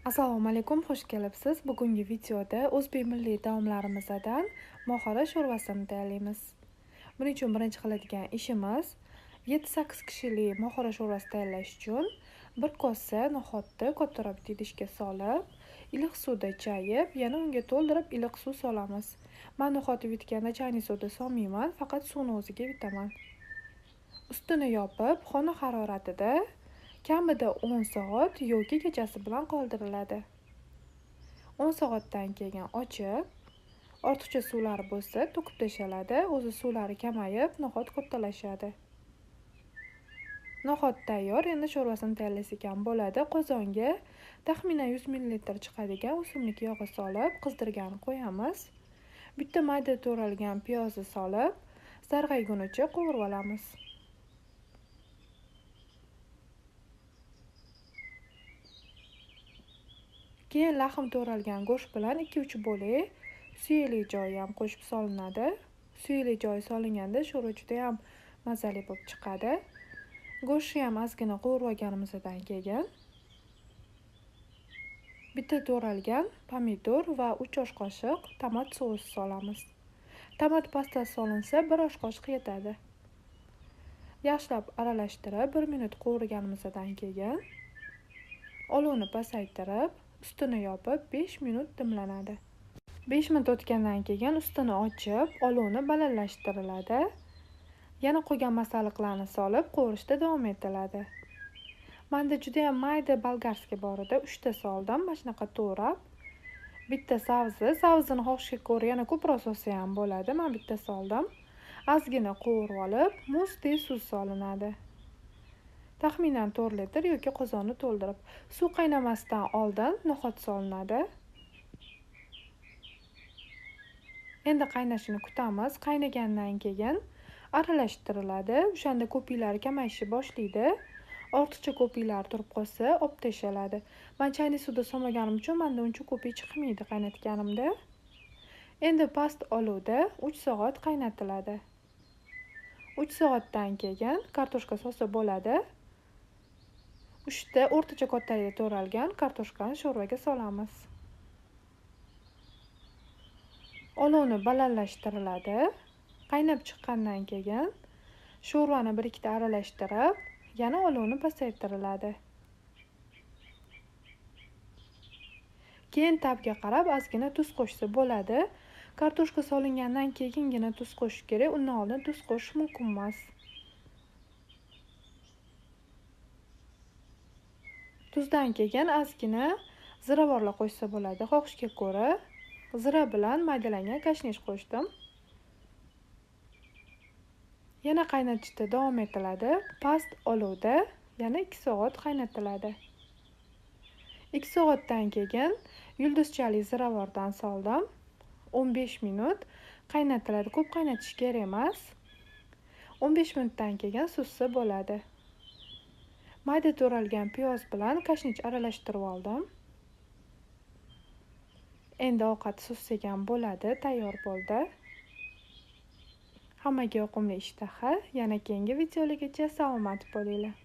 Assalomu alaykum, xush kelibsiz. Bugungi videoda o'zbek milliy taomlarimizdan mohara sho'rvasini tayyorlaymiz. Buning uchun birinchi qiladigan ishimiz 7-8 kishilik mohara sho'rvasi tayyorlash uchun bir kosa no'xatni kattaroq idishga solib, iliq suvda chayib, yana unga to'ldirib iliq suv solamiz. Men no'xat yuvitganda chaynik suvda solmayman, faqat suvni o'ziga yuvitaman. Ustini yopib, xona haroratida kamida 10 soat yoki kechasi bilan qoldiriladi. 10 soatdan keyin ochib, ortiqcha suvlari bo'lsa to'kib tashaladi. O'zi suvlari kamayib, no'xat kattalashadi. No'xat tayyor. Endi sho'rvasini tayyorlasak ham bo'ladi. Qozonga taxminan 100 ml chiqadigan o'simlik yog'i solib, qizdirgani qo'yamiz. Bitta mayda to'ralgan piyozni solib, sarg'aygunicha qovurib olamiz. Keyin lahm to'ralgan go'sht bilan 2-3 bo'lak suyakli joyi ham qo'shib solinadi. Suyakli joyi solinganda sho'rva juda ham mazali bo'lib chiqadi. Go'shtni ham ozgina qovurib olganimizdan keyin bitta to'ralgan pomidor va 3 osh qoshiq tomat sousi solamiz. Tomat pastasi solinsa 1 osh qoshiq yetadi. Yaxshilab aralashtirib 1 minut qovurganimizdan keyin olovni pasaytirib ustini yopib 5 minut dimlanadi. 5 minut o'tgandan keyin ustini ochib, olovni balandlashtiriladi. Yana qolgan masalliqlarni solib qovurishda davom etiladi. Menda juda ham mayda bolgarskiy bor edi, 3 ta soldim, mana shunaqa to'rab. Bitta sabzi, sabzini xohishga ko'ra yana ko'proq solsa ham bo'ladi. Men bitta soldim. Ozgina qovurib olib, muzdek suv solinadi. Taxminan 4 litr yoki qozonni to'ldirib, suv qaynamasdan oldin no'xat solinadi. Endi qaynashini kutamiz. Qaynagandan keyin aralashtiriladi. O'shanda ko'piklari kamayishni boshlaydi. Ortiqcha ko'piklar turib qolsa, olib tashaladi. Men chaynik suvda solmaganim uchun menda uncha ko'pik chiqmaydi qaynatganimda. Endi past olovda 3 soat qaynatiladi. 3 soatdan keyin kartoshka solsa bo'ladi. 3 ta o'rtacha kattalikda to'ralgan kartoshkani sho'rvaga solamiz. Olovni balandlashtiriladi. Qaynab chiqqandan keyin sho'rvani 1-2 ta aralashtirib, yana olovni pasaytiriladi. Keyin ta'bga qarab ozgina tuz qo'shsa bo'ladi. Kartoshka solingandan keyingina tuz qo'shish kerak, undan oldin tuz qo'shish mumkin emas. Tuzdan keyin ozgina ziravorlar qo'shsa bo'ladi. Xohishga ko'ra zira bilan maydalangan kashnish qo'shdim. Yana qaynatishda davom etiladi. Past olovda yana 2 soat qaynatiladi. 2 soatdan keyin yulduzchali ziravordan soldim. 15 minut qaynatiladi. Ko'p qaynatish kerak emas. 15 minutdan keyin suzsa bo'ladi. Mayda to'ralgan piyoz bilan kashnich aralashtirib oldim. Endi ovqat suzsak ham bo'ladi, tayyor bo'ldi. Hammaga yoqimli ishtaha. Yana keyingi videolargacha salomat bo'linglar.